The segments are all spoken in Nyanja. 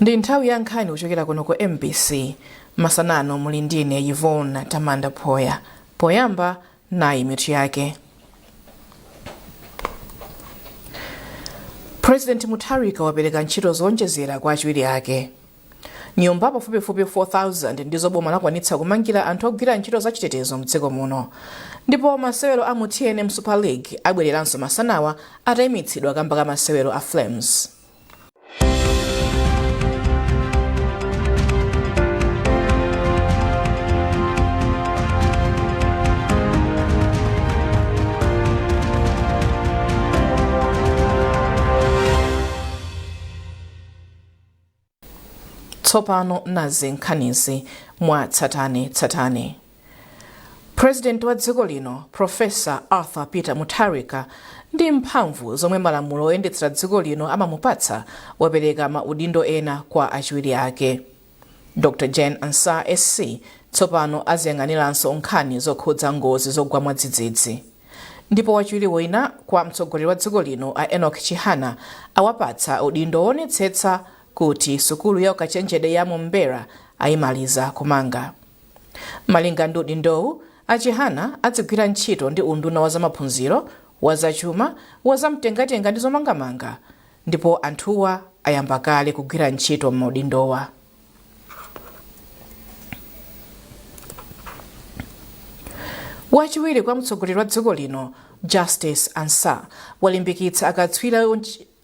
Ndi nthawi ya nkhani kuchokera kuno ku MBC. Masanano muli ndine Yvonne Tamanda Phoya. Poyamba nayi mitu yake. President Mutharika wapereka ntchito zowonjezera kwa achiwiri ake. Nyumba pafupifupi 4,000 ndizo boma lakwanitsa kumangira anthu ogwira ntchito zachitetezo mdziko muno. Ndipo masewero a mu TNM Super League abwereranso masanawa atayimitsidwa kamba ka masewero a Flames. Tsopano nazi nkhanizi mwa tsatane tsatane. President wa dziko lino Professor Arthur Peter Mutharika ndi mphamvu zomwe malamulo oyendetsera dziko lino amamupatsa wapereka ma udindo ena kwa achiwiri ake. Dr Jane Ansah SC tsopano aziyang'aniranso nkhani zokhudza ngozi zogwa mwadzidzidzi. Ndipo wachiwiri wina kwa mtsogoleri wa dziko lino a Enoch Chihana awapatsa udindo woonetsetsa kuti sukulu ya ukachenjede ya Mombera ayimaliza kumanga. Malinga ndi udindowu, a Chihana adzigwira ntchito ndi unduna wa zamaphunziro, wa zachuma, wa zamtengatenga ndi zomangamanga ndipo anthuwa ayamba kale kugwira ntchito m'maudindowa. Wachiwiri kwa mtsogoleri wa dziko lino Justice Ansah walimbikitsa akatswiri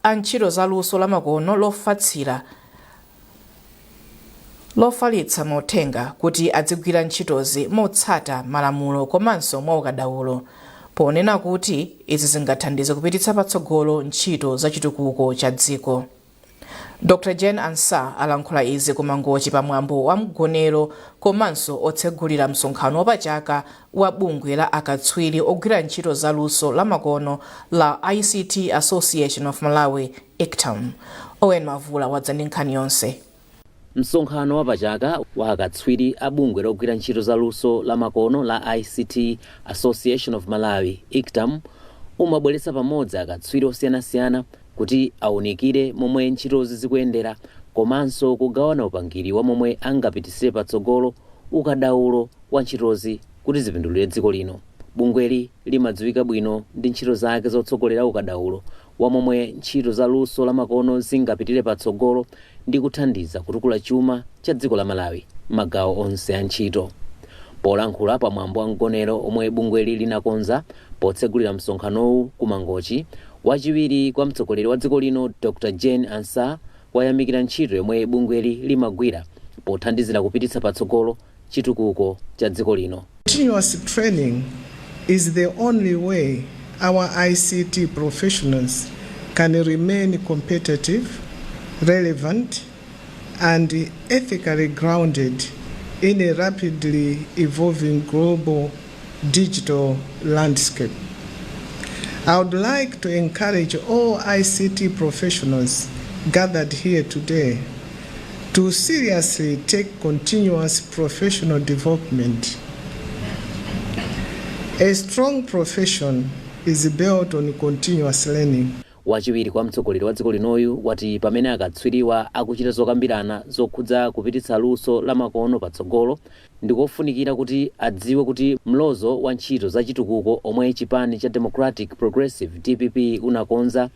a ntchito za luso lamakono lofalitsa mauthenga kuti adzigwira ntchitozi motsata malamulo komanso mwaukadaulo ponena kuti izi zingathandize kupititsa patsogolo ntchito za chitukuko cha dziko. Dr Jane Ansah alankhula izi ku Mangochi pa mwambo wa mgonero komanso otsegulira msonkhano wapachaka wa bungwe la akatswiri ogwira ntchito za luso lamakono la ICT Association of Malawi, ICTAM. Owen Mavula wadza ndi nkhani yonse. Msonkhano wapachaka wa akatswiri a bungwe logwira ntchito za luso lamakono la ICT Association of Malawi, ICTAM, umabweretsa pamodzi akatswiri osiyanasiyana kuti aunikire momwe ntchitozi zikuyendera komanso kugawana upangiri wa momwe angapititsire patsogolo ukadaulo wa ntchitozi kuti zipindulire dziko lino. Bungweli limadziwika bwino ndi ntchito zake zotsogolera ukadaulo wa momwe ntchito za luso lamakono zingapitire patsogolo ndi kuthandiza kutukula chuma cha dziko la Malawi m'magawo onse a ntchito. Polankhula pa mwambo wa mgonero omwe bungweli linakonza potsegulira msonkhanowu ku Mangochi, wachiwiri kwa mtsogoleri wa dziko lino Dr Jane Ansah wayamikira ntchito yomwe bungweli limagwira pothandizira kupititsa patsogolo chitukuko cha dziko lino. Continuous training is the only way our ICT professionals can remain competitive, relevant, and ethically grounded in a rapidly evolving global digital landscape. I would like to encourage all ICT professionals gathered here today to seriously take continuous professional development. A strong profession is built on continuous learning. Wachiwiri kwa mtsogoleri wa dziko linoyu wati pamene akatswiriwa akuchita zokambirana zokhudza kupititsa luso lamakono patsogolo, ndikofunikira kuti adziwe kuti mlozo wa ntchito za chitukuko omwe chipani cha Democratic Progressive, dpp, unakonza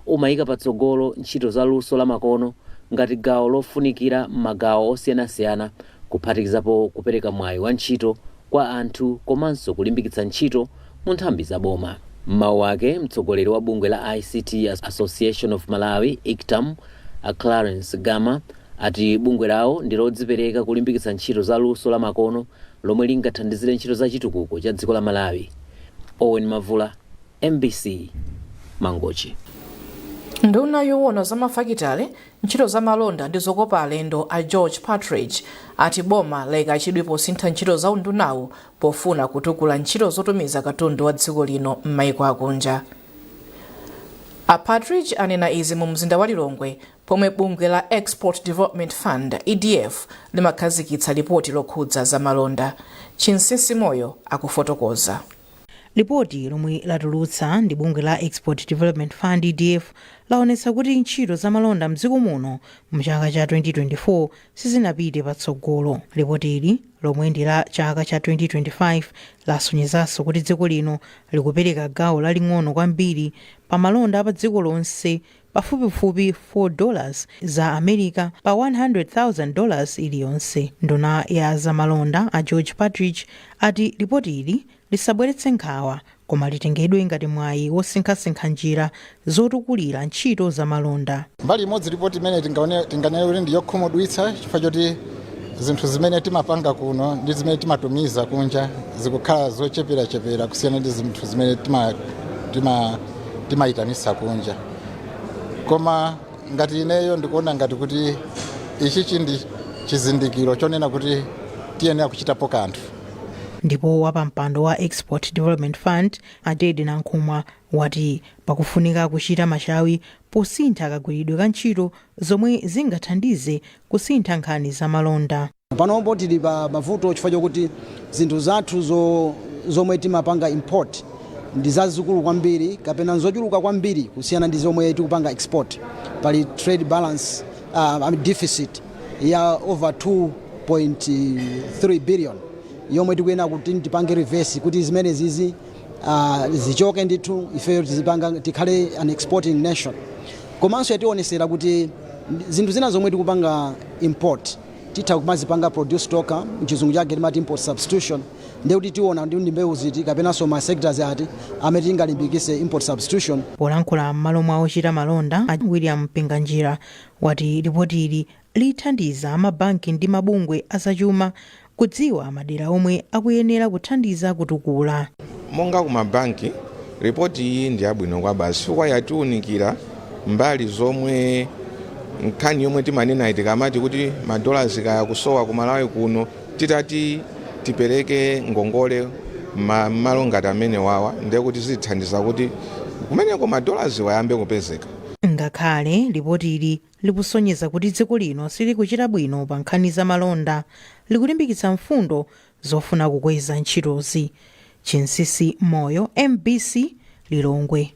umayika patsogolo ntchito za luso lamakono ngati gawo lofunikira m'magawo osiyanasiyana kuphatikizapo kupereka mwayi wa ntchito kwa anthu komanso kulimbikitsa ntchito mu nthambi za boma. M'mawu ake, mtsogoleri wa bungwe la ICT Association of Malawi, ICTAM, a Clarence Gama ati bungwe lawo ndi lodzipereka kulimbikitsa ntchito za luso lamakono lomwe lingathandizire ntchito za chitukuko cha dziko la Malawi. Owen Mavula, MBC, Mangochi. Nduna yowona za mafakitale, ntchito za malonda ndi zokopa alendo a George Partridge ati boma layika chidwi posintha ntchito za undunawu pofuna kutukula ntchito zotumiza katundu wa dziko lino m'maiko akunja. A Partridge anena izi mu mzinda wa Lilongwe pomwe bungwe la Export Development Fund, EDF, limakhazikitsa lipoti lokhudza za malonda. Chinsinsi Moyo akufotokoza. Lipoti lomwe latulutsa ndi bungwe la Export Development Fund, EDF, laonetsa kuti ntchito zamalonda mdziko muno mchaka cha 2024 sizinapite patsogolo. Lipotili, lomwe ndi la chaka cha 2025, lasonyezanso kuti dziko lino likupereka gawo laling'ono kwambiri pa malonda pa dziko lonse, pafupifupi $4 za America pa $100,000 iliyonse. Nduna ya zamalonda a George Partridge ati lipotili lisabweretse nkhawa, koma litengedwe ngati mwayi wosinkhasinkha njira zotukulira ntchito zamalonda. Mbali imodzi, ripoti imene tinganene kuti ndi yokhumudwitsa, chifukwa choti zinthu zimene timapanga kuno ndi zimene timatumiza kunja zikukhala zocheperachepera kusiyana ndi zinthu zimene timayitanisa kunja. Koma ngati ineyo ndikuona ngati kuti ichichi ndi chizindikiro chonena kuti tiyenera kuchitapo kanthu. Ndipo wapampando wa Export Development Fund a Ted Nankhumwa wati pakufunika kuchita machawi posintha kagwiridwe ka ntchito zomwe zingathandize kusintha nkhani zamalonda. Panopo tili pa mavuto chifukwa chokuti zinthu zathu zomwe timapanga import ndi zazikulu kwambiri kapena nzochuluka kwambiri kusiyana ndi zomwe tikupanga export. Pali trade balance I mean deficit ya over 2.3 billion yomwe tikuyenera kuti tipange reverse kuti zimene zizi zichoke ndithu, ifeyo tizipanga, tikhale an exporting nation. Komanso yationesera kuti zinthu zina zomwe tikupanga import titha kumazipanga produce tokha, mchizungu chake timati import substitution. Ndiye kuti tiona ndi mbewu ziti kapenanso ma sectors ati amene tingalimbikise import substitution. Polankhula m'malo mwa ochita malonda, a William Mpinganjira wati lipotili lithandiza amabanki ndi mabungwe azachuma kudziwa madera omwe akuyenera kuthandiza kutukula. Monga kumabanki, ripoti iyi ndi yabwino kwabasi chifukwa yatiunikira mbali zomwe nkhani yomwe timanena tikamati kuti madola kaya kusowa ku Malawi kuno, titati tipereke ngongole malo ngati amene wawa, ndiye kuti zithandiza kuti kumeneko madollars wayambe kupezeka. Ngakhale lipotili likusonyeza kuti dziko lino silikuchita bwino pa nkhani za malonda, likulimbikitsa mfundo zofuna kukweza ntchitozi. Chinsisi Moyo, MBC, Lilongwe.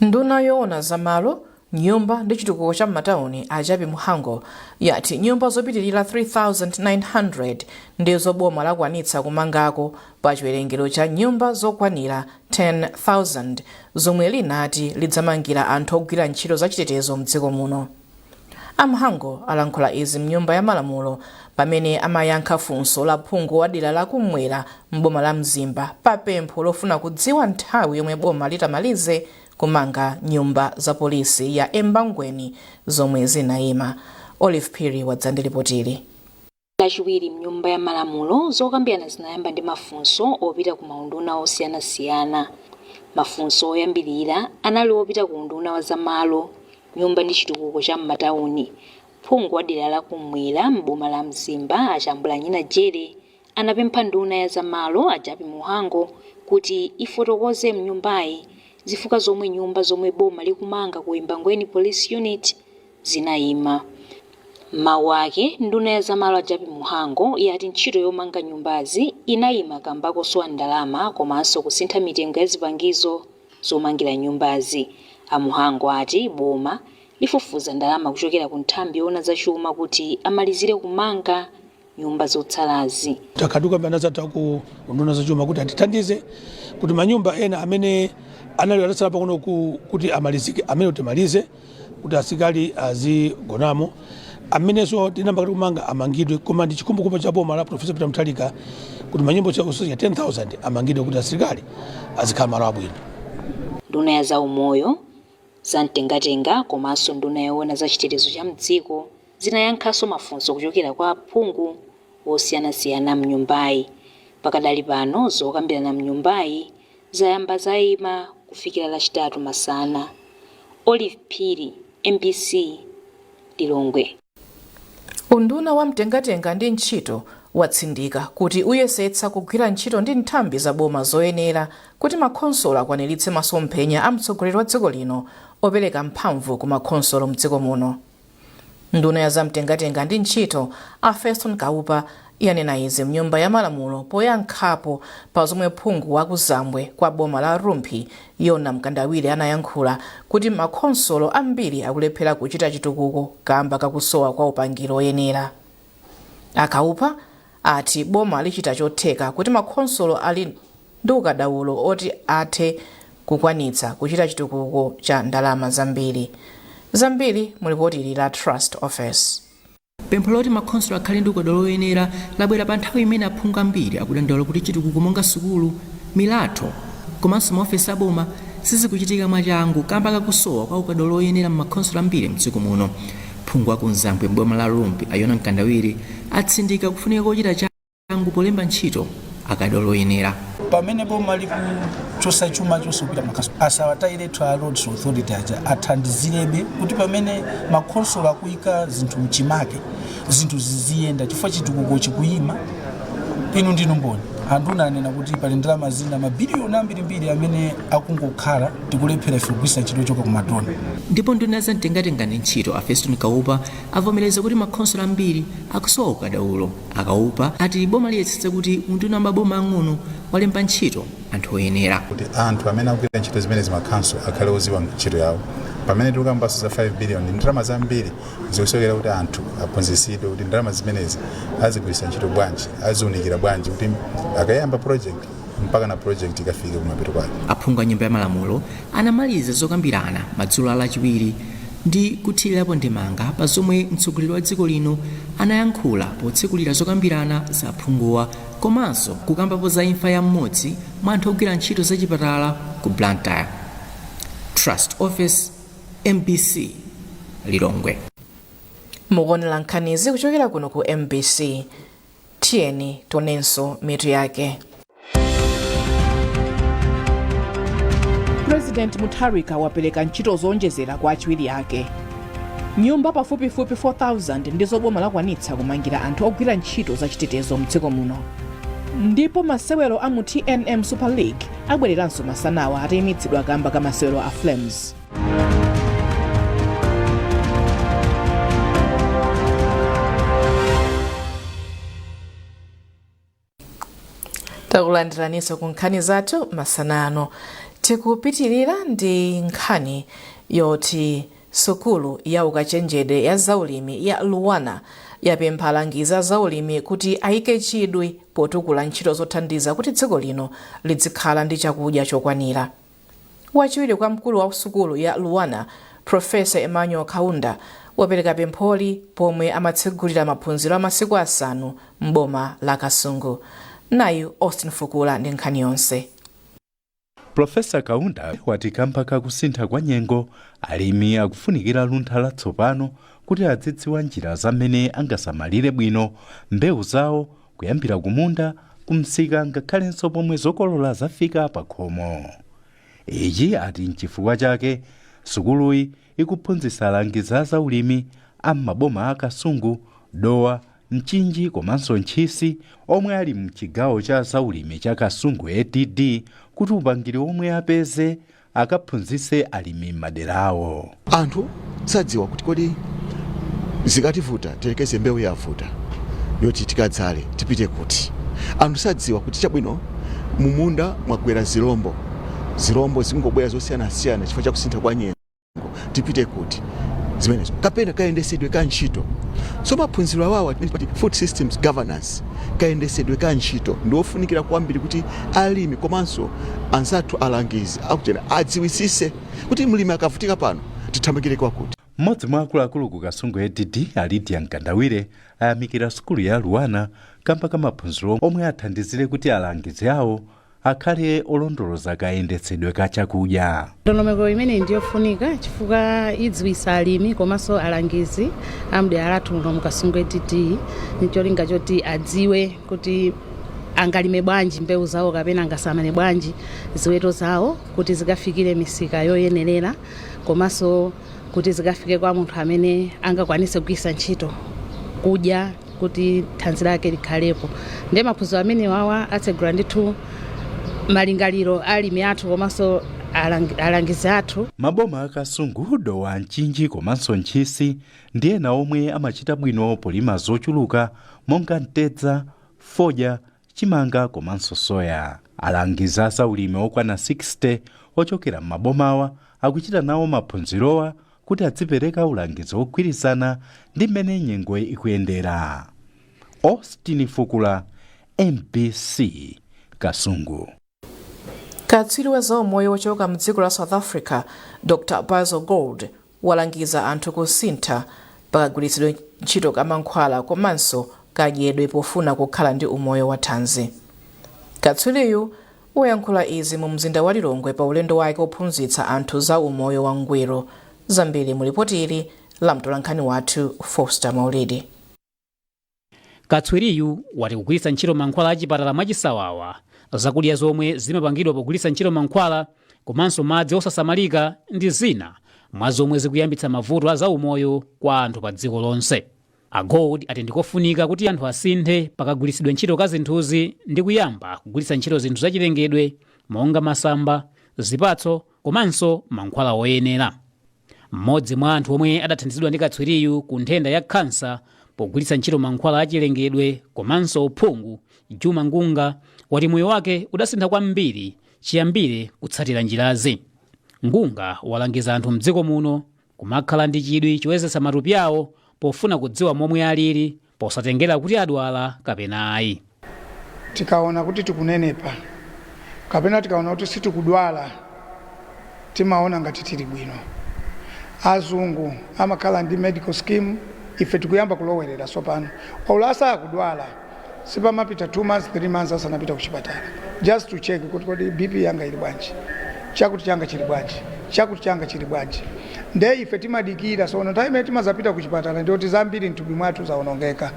Nduna yoona zamalo, nyumba ndi chitukuko cha m'matawuni a Jappie Mhango yati nyumba zopitirira 3900 ndizo boma lakwanitsa kumangako pa chiwerengero cha nyumba zokwanira 10,000 zomwe linati lidzamangira anthu ogwira ntchito zachitetezo mdziko muno. A Mhango alankhula izi mnyumba ya malamulo pamene amayankha funso la phungu wa dera lakumwera m'boma la Mzimba pa pempho lofuna kudziwa nthawi yomwe boma litamalize kumanga nyumba za polisi ya Embangweni zomwe zinayima. Olive Phiri wadza ndi ripotili. Lachiwiri mnyumba ya malamulo, zokambirana zinayamba ndi mafunso opita ku maunduna osiyanasiyana. Mafunso oyambirira anali opita ku unduna wa zamalo, nyumba ndi chitukuko cha m'matawuni. Phungu wa dera lakumwera m'boma la Mzimba a Chambulanyina Jere anapempha nduna ya zamalo a Jappie Mhango kuti ifotokoze mnyumbayi zifukwa zomwe nyumba zomwe boma likumanga ku Embangweni Police Unit zinayima. Mawu ake, nduna ya zamalo a Jappie Mhango yati ntchito yomanga nyumbazi inayima kamba kosowa ndalama komanso kusintha mitengo ya zipangizo zomangira nyumbazi. A Mhango ati boma lifufuza ndalama kuchokera ku nthambi yoona zachuma kuti amalizire kumanga nyumba zotsalazi. Takhaduka anazatha ku nduna zachuma kuti atithandize kuti manyumba ena amene anali atatsala pang'ono kuti amalizike, amene timalize kuti asilikali azigonamo, amenenso tinamba kuti kumanga amangidwe. Koma ndi chikhumbokhumbo cha boma la Professor Peter Mutharika kuti manyumba osachepera 10,000 amangidwe kuti asilikali azikhala malo abwino. Nduna ya zaumoyo, zamtengatenga komanso nduna yoona za chitetezo cha mdziko zinayankhanso mafunso kuchokera kwa aphungu osiyanasiyana mnyumbayi. Pakadali pano zokambirana mnyumbayi zayamba zayima kufikira Lachitatu masana. Olive Phiri, MBC, Lilongwe. Unduna wa mtengatenga ndi ntchito watsindika kuti uyesetsa kugwira ntchito ndi nthambi za boma zoyenera kuti makhonsolo akwaniritse masomphenya a mtsogoleri wa dziko lino opereka mphamvu ku makhonsolo mdziko muno. Nduna ya zamtengatenga ndi ntchito a Feston Kaupa Yanena izi mnyumba ya malamulo poyankhapo pa zomwe phungu wa kuzambwe kwa boma la Rumphi, Yona Mkandawire, anayankhula kuti makhonsolo ambiri akulephera kuchita chitukuko kamba kakusowa kwa upangiro oyenera. A Kaupa ati boma lichita chotheka kuti makhonsolo ali ndi ukadaulo oti athe kukwanitsa kuchita chitukuko cha ndalama zambiri. Zambiri mulipoti la Trust Office. Pempho loti makhonsolo akhale ndi ukadaulo oyenera labwera pa nthawi imene aphungu ambiri akudandaula kuti chitukuko monga sukulu, milatho komanso maofesi aboma sizikuchitika mwachangu kamba kakusowa kwa ukadaulo oyenera m'makhonsolo ambiri mdziko muno. Phungu akumzambwe m'boma la Rumphi, a Yona Mkandawire, atsindika kufunika kochita changu polemba ntchito akadaulo oyenera. Pamene boma likuchosa chuma chonse kupita makhansolo, asawatayirethu a Roads Authority aja, athandizirebe kuti pamene makhonsolo akuyika zinthu mchimake, zinthu ziziyenda, chifukwa chitukuko chikuyima. Inu ndinu mboni, anduna anena kuti pali ndalama zina mabiliyoni ambirimbiri amene akungokhala, tikulephera ife kugwiritsa ntchito choka ku ma donor. Ndipo nduna za mtengatenga ndi ntchito, a Feston Kaupa, avomereza kuti makhonsolo ambiri akusowa ukadaulo. A Kaupa ati boma liyesetsa kuti unduna wa maboma ang'ono walemba ntchito anthu oyenera. Kuti anthu amene akugwira ntchito zimenezi makhanso akhale oziwa ntchito yawo. Pamene tikukambanso za 5 billion, ndi ndalama zambiri, zikusowekera kuti anthu aphunzitsidwe kuti ndalama zimenezi azigwiritsa ntchito bwanji, aziunikira bwanji, kuti akayamba project mpaka na project ikafike kumapeto kwake. Aphungu a nyumba ya malamulo anamaliza zokambirana madzulo a Lachiwiri ndi kuthirirapo ndemanga pa zomwe mtsogoleri wa dziko lino anayankhula potsekulira zokambirana za aphunguwa, komanso kukambapo za imfa ya mmodzi mwa anthu ogwira ntchito zachipatala ku Blantyre. Trust Office, MBC, Lilongwe. Mukuonera nkhanizi kuchokera kuno ku MBC. Tiyeni tionenso mitu yake. President Mutharika wapereka ntchito zowonjezera kwa achiwiri ake. Nyumba pafupifupi 4000 ndizo boma lakwanitsa kumangira anthu ogwira ntchito zachitetezo mdziko muno. Ndipo masewero a mu TNM Super League abwereranso masanawa atayimitsidwa kamba ka masewero a Flames. Takulandiraninso ku nkhani zathu masanano. Tikupitirira ndi nkhani yoti sukulu ya ukachenjede ya zaulimi ya LUANAR yapempha alangizi a zaulimi kuti ayike chidwi potukula ntchito zothandiza kuti dziko lino lidzikhala ndi chakudya chokwanira. Wachiwiri kwa mkulu wa sukulu ya LUANAR, Professor Emmanuel Kaunda, wapereka pempholi pomwe amatsegulira maphunziro a masiku 5 m'boma la Kasungu. Nayu Austin Fukula ndi nkhani yonse. Professor Kaunda wati kamba kakusintha kwa nyengo, alimi akufunikira luntha latsopano kuti azidziwa njira zamene angasamalire bwino mbewu zawo kuyambira kumunda, kumsika, ngakhalenso pomwe zokolola zafika pa khomo. Ichi ati nchifukwa chake sukuluyi ikuphunzitsa alangizi a zaulimi a m'maboma a Kasungu, Dowa, Mchinji komanso Ntchisi omwe ali mchigawo cha zaulimi cha Kasungu ADD kuti upangiri omwe apeze akaphunzitse alimi m'madera awo. Anthu sadziwa kuti kodi zikativuta, tiyerekeze mbewu yavuta yoti tikadzale, tipite kuti? Anthu sadziwa kuti chabwino, mumunda mwagwera zilombo, zilombo zingobwera zosiyanasiyana chifukwa cha kusintha kwa nyengo, tipite kuti? Zimenezo kapena kayendesedwe ka ntchito. So maphunziro awawa, food systems governance, kayendesedwe ka ntchito, ndiofunikira kwambiri kuti alimi komanso anzathu alangizi akutena adziwisise kuti mlimi akavutika pano tithamangire kwakuti. Mmodzi mwa akuluakulu ku Kasungu ADD, a Lydia Mkandawire, ayamikira sukulu ya LUANAR kamba ka maphunziro omwe athandizire kuti alangizi awo akhale olondoloza kayendetsedwe ka chakudya. Ndondomeko imeneyi ndiyofunika chifukwa idziwisa alimi komanso alangizi amdera lathu muno mu Kasungu ADD, ncholinga choti adziwe kuti angalime bwanji mbewu zawo kapena angasamale bwanji ziweto zawo kuti zikafikire misika yoyenerera, komanso kuti zikafike kwa munthu amene angakwanise kugwiritsa ntchito kudya kuti thanzi lake likhalepo. Ndiye maphunziro amene wawa atsegula ndithu malingaliro alimi athu komanso alangizi athu. Maboma a Kasungu, Dowa, Mchinji komanso Ntchisi ndi ena omwe amachita bwino polima zochuluka monga mtedza, fodya, chimanga komanso soya. Alangizi a zaulimi okwana 60 ochokera m'mabomawa akuchita nawo maphunzirowa kuti adzipereka ulangizi wogwirizana ndi mmene nyengo ikuyendera. Austin Fukula, MBC, Kasungu. Katswiri wa zaumoyo wochoka mdziko la South Africa, Dr Basil Gold, walangiza anthu kusintha pakagwiritsidwe ntchito ka mankhwala komanso kadyedwe pofuna kukhala ndi umoyo wathanzi. Katswiriyu wayankhula izi mu mzinda wa Lilongwe pa ulendo wake wophunzitsa anthu za umoyo wangwiro. Zambiri mu ripoti ili la mtolankhani wathu Foster Maulidi. Katswiriyu wati kugwiritsa ntchito mankhwala achipatala mwachisawawa, zakudya zomwe zimapangidwa pogwiritsa ntchito mankhwala komanso madzi osasamalika ndi zina mwa zomwe zikuyambitsa mavuto a zaumoyo kwa anthu pa dziko lonse. A Gold ati ndikofunika kuti anthu asinthe pakagwiritsidwe ntchito ka zinthuzi ndi kuyamba kugwiritsa ntchito zinthu zachilengedwe monga masamba, zipatso komanso mankhwala oyenera. Mmodzi mwa anthu omwe adathandizidwa ndi katswiriyu ku nthenda ya khansa pogwiritsa ntchito mankhwala achilengedwe komanso uphungu, Juma Ngunga, wati moyo wake udasintha kwambiri chiyambire kutsatira njirazi. Ngunga walangiza anthu mdziko muno kumakhala ndi chidwi choyezetsa matupi awo pofuna kudziwa momwe alili, posatengera kuti adwala kapena ayi. Tikaona kuti tikunenepa kapena tikaona kuti sitikudwala, timaona ngati tili bwino. Azungu amakhala ndi medical scheme, ife tikuyamba kulowerera tsopano. Olo asakudwala, sipamapita 2 months, 3 months asanapita kuchipatala just to check kuti kodi BP yanga ili bwanji, chakuti changa chili bwanji, chakuti changa chili bwanji. Nde ife timadikira. Sono nthawi imene timazapita kuchipatala ndiyoti zambiri mthupi mwathu zawonongeka.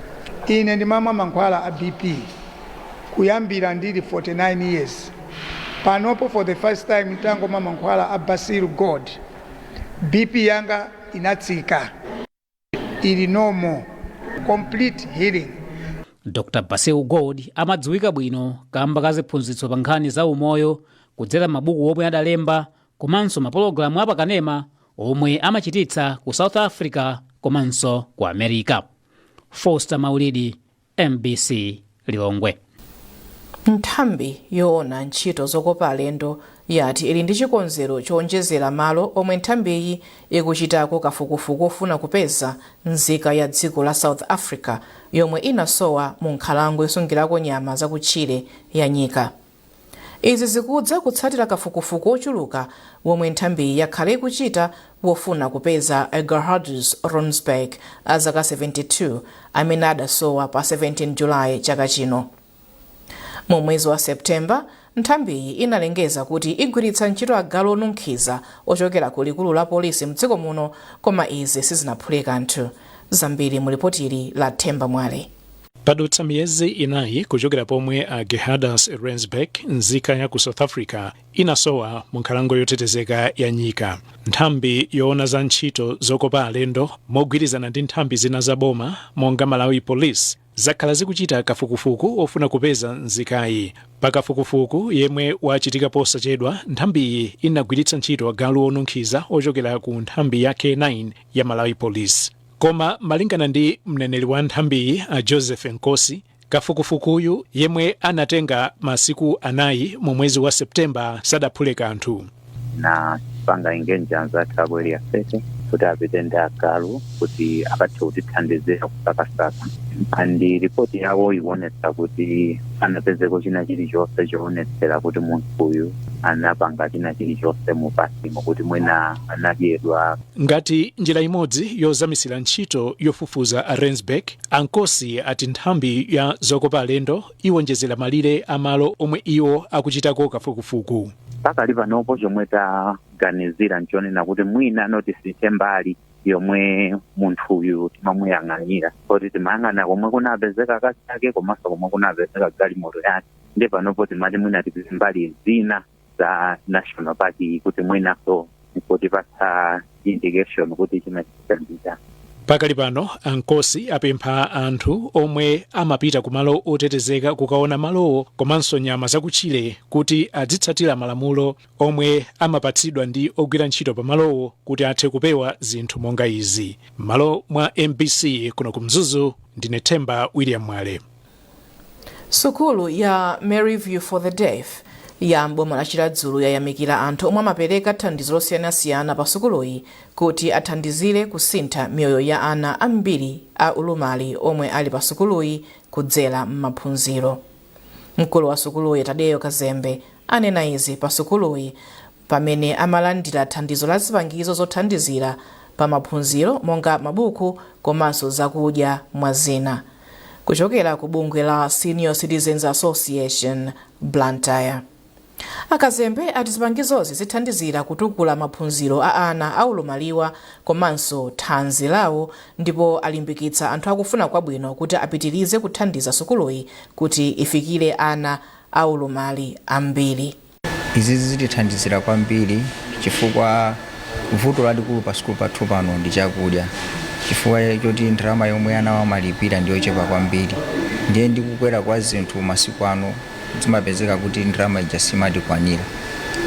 Ine ndimamwa mankhwala a BP kuyambira ndili 49 years. Panopo, for the first time, ntangomwa mankhwala a Basil Gold, BP yanga inatsika, ili normal, complete healing. Dr Basil Gold amadziwika bwino kamba ka ziphunzitso pa nkhani za umoyo kudzera mabuku omwe adalemba komanso mapologalamu apakanema omwe amachititsa ku South Africa komanso ku America. Foster Maulidi, MBC, Lilongwe. Nthambi yoona ntchito zokopa alendo yati ili ndi chikonzero chowonjezera malo omwe nthambiyi ikuchitako kafukufuku ofuna kupeza nzika ya dziko la South Africa yomwe inasowa mu nkhalango yosungirako nyama zakutchire ya Nyika. Izi zikudza kutsatira kafukufuku ochuluka womwe nthambiyi yakhala ikuchita wofuna kupeza Gerhardus Rensburg a zaka 72 amene adasowa pa 17 Julayi chaka chino. Mu mwezi wa Septemba, nthambiyi inalengeza kuti igwiritsa ntchito agalu onunkhiza ochokera ku likulu la polisi mdziko muno, koma izi sizinaphule kanthu. Zambiri mu lipotili la Themba Mwale. Padutsa miyezi 4 kuchokera pomwe a Gerhardus Rensburg, nzika ya ku South Africa, inasowa mu nkhalango yotetezeka ya Nyika. Nthambi yoona za ntchito zokopa alendo mogwirizana ndi nthambi zina za boma monga Malawi Police zakhala zikuchita kafukufuku ofuna kupeza nzikayi. Pakafukufuku yemwe wachitika posachedwa, nthambiyi inagwiritsa ntchito agalu onunkhiza ochokera ku nthambi ya K9 ya Malawi Police. Koma malingana ndi mneneri wa nthambiyi a Joseph Nkosi, kafukufukuyu yemwe anatenga masiku 4 mu mwezi wa Septemba sadaphule kanthu. Napanga engage anzathu aku Area 30 kuti apite ndi agalu kuti akathe kutithandizira kusakasaka, and ripoti yawo ikuonetsa kuti anapezeko china chilichonse choonetsera kuti munthu uyu anapanga china chilichonse mu parkimo, kuti mwina anadyedwa. Ngati njira imodzi yozamisira ntchito yofufuza a Rensburg, a Nkosi ati nthambi ya zokopa alendo iwonjezera malire a malo omwe iwo akuchitako kafukufuku. Pakali panopo chomwe taganizira nchonena kuti mwina notisinthe mbali yomwe munthuyu timamuyang'anira, poti timayang'ana komwe kunapezeka akazi ake komanso komwe kunapezeka galimoto yake. Ndi panopo timati mwina tipite mbali zina za national park kuti mwinaso nkutipatsa indication kuti chimachitika ndi chani. Pakali pano a Nkosi apempha anthu omwe amapita ku malo otetezeka kukaona malowo komanso nyama zakutchire kuti adzitsatira malamulo omwe amapatsidwa ndi ogwira ntchito pamalowo kuti athe kupewa zinthu monga izi. M'malo mwa MBC kuno ku Mzuzu, ndine Themba William Mwale. Sukulu ya Maryview for the Deaf ya m'boma la Chiradzulu yayamikira anthu omwe amapereka thandizo losiyanasiyana pa sukuluyi kuti athandizire kusintha miyoyo ya ana ambiri a ulumali omwe ali pa sukuluyi kudzera m'maphunziro. Mkulu wa sukuluyi Tadeyo Kazembe anena izi pa sukuluyi pamene amalandira thandizo la zipangizo zothandizira pa maphunziro monga mabuku komanso zakudya mwa zina kuchokera ku bungwe la Senior Citizens Association Blantyre. A Kazembe ati zipangizozi zithandizira kutukula maphunziro a ana aulumaliwa komanso thanzi lawo ndipo alimbikitsa anthu akufuna kwabwino kuti apitirize kuthandiza sukuluyi kuti ifikire ana aulumali ambiri. Izi zitithandizira kwambiri chifukwa vuto lalikulu pa sukulu pathu pano ndi chakudya, chifukwa choti ndalama yomwe ana amalipira ndi yochepa kwambiri, ndiye ndi kukwera kwa zinthu masiku ano zimapezeka kuti ndalama ija simatikwanira.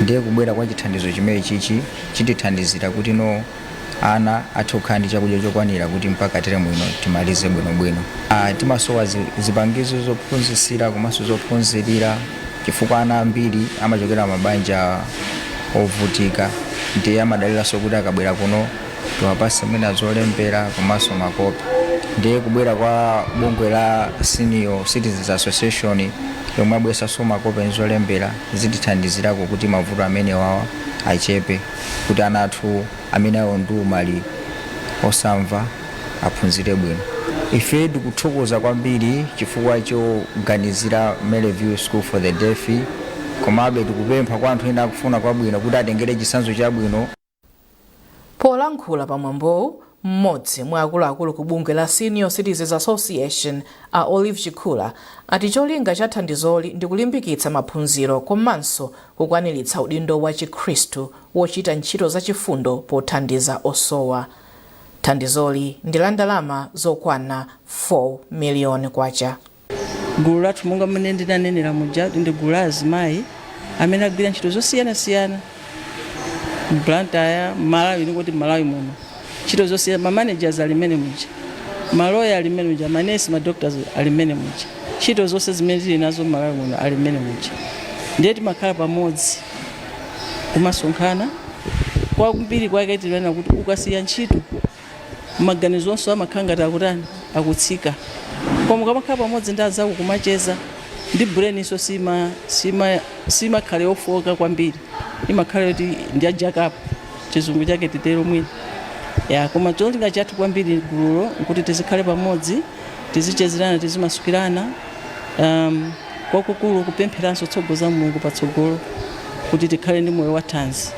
Ndiye kubwera kwa chithandizo chimene chichi chitithandizira kuti no ana athe kukhala ndi chakudya chokwanira kuti mpaka teremu ino timalize bwinobwino. Timasowa zipangizo zophunzitsira komanso zophunzirira chifukwa ana ambiri amachokera mabanja ovutika, ndiye amadaliranso kuti akabwera kuno tiwapase mwina zolembera komanso makope. Ndiye kubwera kwa bungwe la Senior Citizens Association yomwe abweresanso makope ndi zolembera zitithandizirako kuti mavuto amenewawa achepe, kuti ana athu amene ali ndi ulumali osamva aphunzire bwino. Ife tikuthokoza kwambiri chifukwa choganizira Maryview School for the Deaf, komabe tikupempha kwa anthu ena akufuna kwabwino kuti atengere chitsanzo chabwino. Polankhula pa mwambowu, mmodzi mwa akuluakulu ku bungwe la Senior Citizens Association a Olive Chikula ati cholinga cha thandizoli ndi kulimbikitsa maphunziro komanso kukwaniritsa udindo wa chikhristu wochita ntchito zachifundo pothandiza osowa. Thandizoli ndi la ndalama zokwana 4 miliyoni kwacha. Gulu lathu, monga mmene ndinanenera muja, ndi gulu la azimayi amene agwira ntchito zosiyanasiyana m'Blantyre, Malawi, ndingoti Malawi muno, ntchito zosiyana. Ma managers ali mmene muja, maloya ali mmene muja, manesi, ma doctors ali mmene muja, ntchito zonse zimene tili nazo m'Malawi muno ali mmene muja. Ndiye timakhala pamodzi kumasonkhana kwambiri kwake. Timanena kuti ukasiya ntchito maganizonso amakhala ngati akutani, akutsika, koma ukamakhala pamodzi ndi anzako kumacheza ndi brain-nso simakhala yofoka kwambiri, imakhala yoti ndi yajakapo, chizungu chake titero mwina ya. Koma cholinga chathu kwambiri gululo nkuti tizikhale pamodzi, tizichezerana, tizimasukirana, kwakukulu kupempheranso tsogoza Mulungu patsogolo kuti tikhale ndi moyo wathanzi.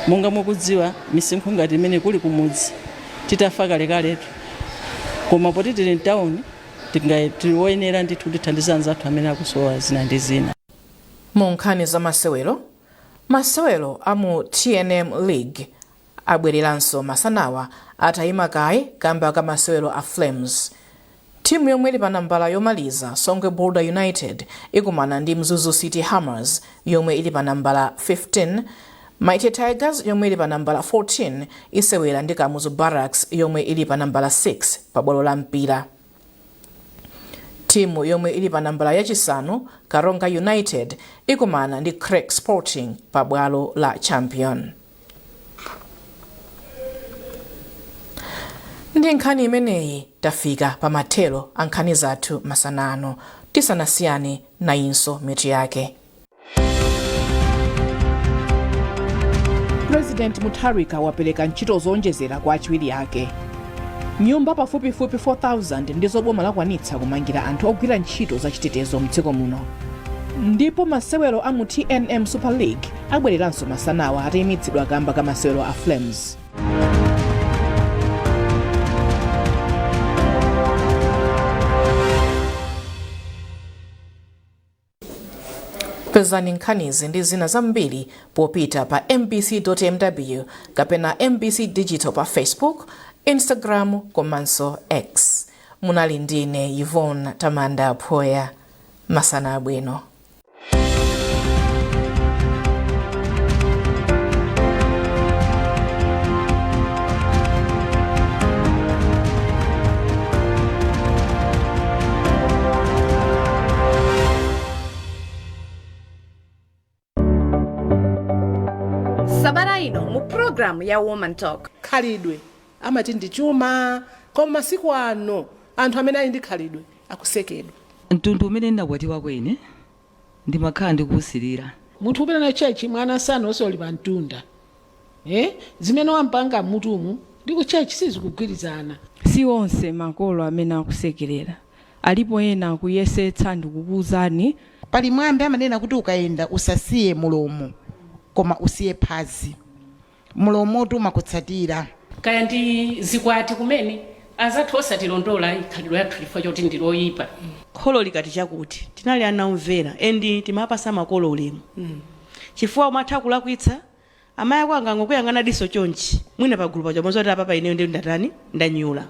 Monga mukudziwa, misinkhu ngati imene kuli kumudzi titafa kalekaletu, koma poti tili mtawuni tili woyenera ndithu kutithandiza anzathu amene akusowa zina ndi zina. Mu nkhani za masewero, masewero a mu TNM League abwereranso masanawa atayima kaye kamba ka masewero a Flames. Timu yomwe ili pa nambala yomaliza, Songwe Border United, ikumana ndi Mzuzu City Hammers yomwe ili pa nambala 15. Mighty Tigers yomwe ili pa nambala 14 isewera ndi Kamuzu Barracks yomwe ili pa nambala 6 pa bwalo la Mpira. Timu yomwe ili pa nambala yachisanu, Karonga United, ikumana ndi Creck Sporting pa bwalo la Champion. Ndi nkhani imeneyi tafika pa mathero a nkhani zathu masana ano. Tisanasiyane, nayinso mitu yake. President Mutharika wapereka ntchito zowonjezera kwa achiwiri ake. Nyumba pafupifupi 4,000 ndizo boma lakwanitsa kumangira anthu ogwira ntchito zachitetezo mdziko muno. Ndipo masewero a mu TNM Super League abwereranso masanawa atayimitsidwa kamba ka masewero a Flames. Pezani nkhanizi ndi zina zambiri popita pa mbc.mw kapena MBC Digital pa Facebook, Instagram komanso X. Munali ndine Yvonne Tamanda Phoya. Masana abwino. Sabata ino mu programu ya Woman Talk. Khalidwe amati ndi chuma, koma masiku ano anthu amene ali ndi khalidwe akusekedwa. Mtundu umene ndinakwatiwa ine ndimakhala ndikuwusirira. Munthu upita na church, mwana asanu onse uli pamtunda, eh? Zimene wampanga mmutumu ndi ku church sizikugwirizana. Si onse makolo amene akusekerera, alipo ena akuyesetsa ndikukuwuzani. Pali mwambi amanena kuti ukayenda usasiye mulomo koma usiye phazi, mulomotu umakutsatira. Kaya ndi zikwati kumene azathu osatilondola khalidwe yathu chifukwa choti ndi loyipa. Kholo likati chakuti, tinali ana omvera and timapasa makolo ulemu chifukwa umatha kulakwitsa, amayi ako angangokuyang'ana diso chonchi, mwina pagulu paja umazoti apapa ineyo ndi ndatani, ndanyula.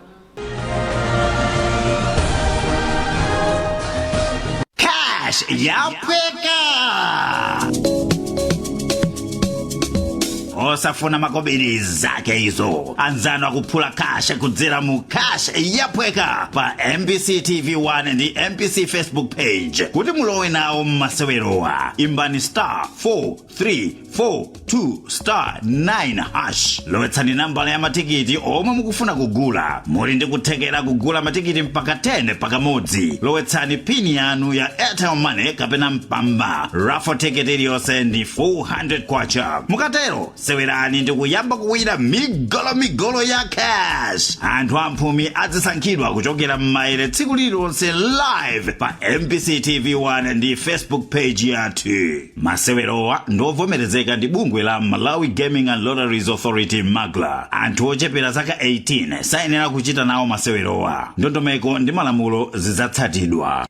Cash yaphweka, osafuna makobiri zake izo. Anzanu akuphula cash kudzera mu Cash Yaphweka pa MBC TV 1 ndi MBC Facebook page. Kuti mulowe nawo mmasewerowa, imbani star 4342 star 9 hash, lowetsani nambala ya matikiti omwe mukufuna kugula. Muli ndi kuthekera kugula matikiti mpaka 10 pakamodzi. Lowetsani pin yanu ya Airtel Money kapena Mpamba. Raffle ticket iliyonse ndi 400 kwacha. Mukatero sewerani ndi kuyamba kuwina migolomigolo ya cash. Anthu amphumi azisankhidwa kuchokera m'maere tsiku lililonse live pa MBC TV 1 ndi Facebook page yathu. Masewerowa ndovomerezeka ndi bungwe la Malawi Gaming and Lotteries Authority, MAGLA. Anthu ochepera zaka 18 sayenera kuchita nawo masewerowa. Ndondomeko ndi malamulo zidzatsatidwa.